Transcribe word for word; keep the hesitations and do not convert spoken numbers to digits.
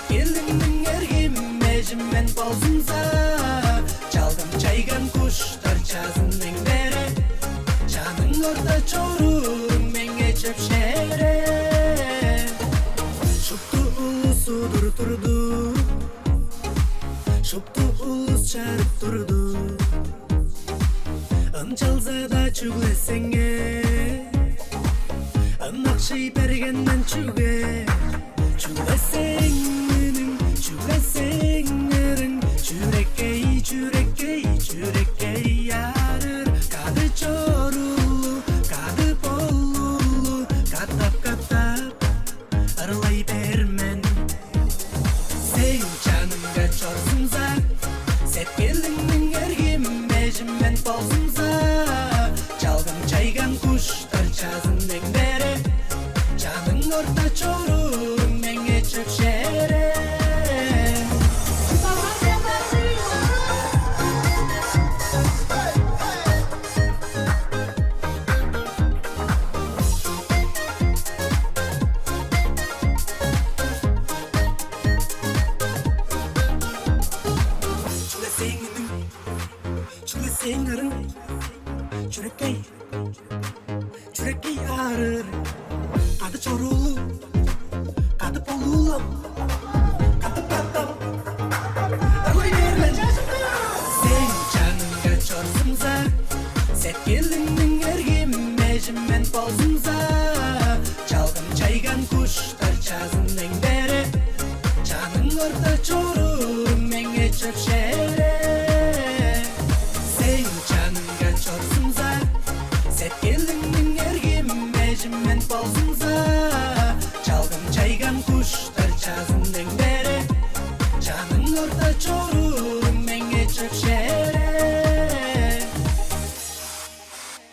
Келиңниң эргим эжим мен болзумза, чалгым чайган куштар чазын эңдере, чаның орта чорууруң меңээ чөпшээрем. Шупту улус удур турду, шупту улус чарып турду. Ынчалза-даа чүгле сеңээ ынакшый бергенмен чүге? Чүгле сеңниң, чүгле сеңнериң, чүрекей, чүрекей, чүрекей арыр. Кады чорулу, кады болулу, катап-катап ырлай бермен. Сен чанымга чорзумза, сеткилиңниң эргим эжим мен болзумза, чалгым чайган куштар чазын эңдере, чаның орта чорууруң меңээ чөпшээрем. Чүгле сеңниң, чүгле сеңнериң, чүрекей, чүрекей арыр. Кады чорулу, кады болулам, кады бадам. Ырлай бермен. Сен чанымга чорзумза, сеткилиңниң эргим эжим мен болзумза, чалгым чайган куштар чазын эңдере, чаның орта чорууруң меңээ чөпшээрем. Сен чанымга чорзумза, сеткилиңниң эргим эжим мен болзумза,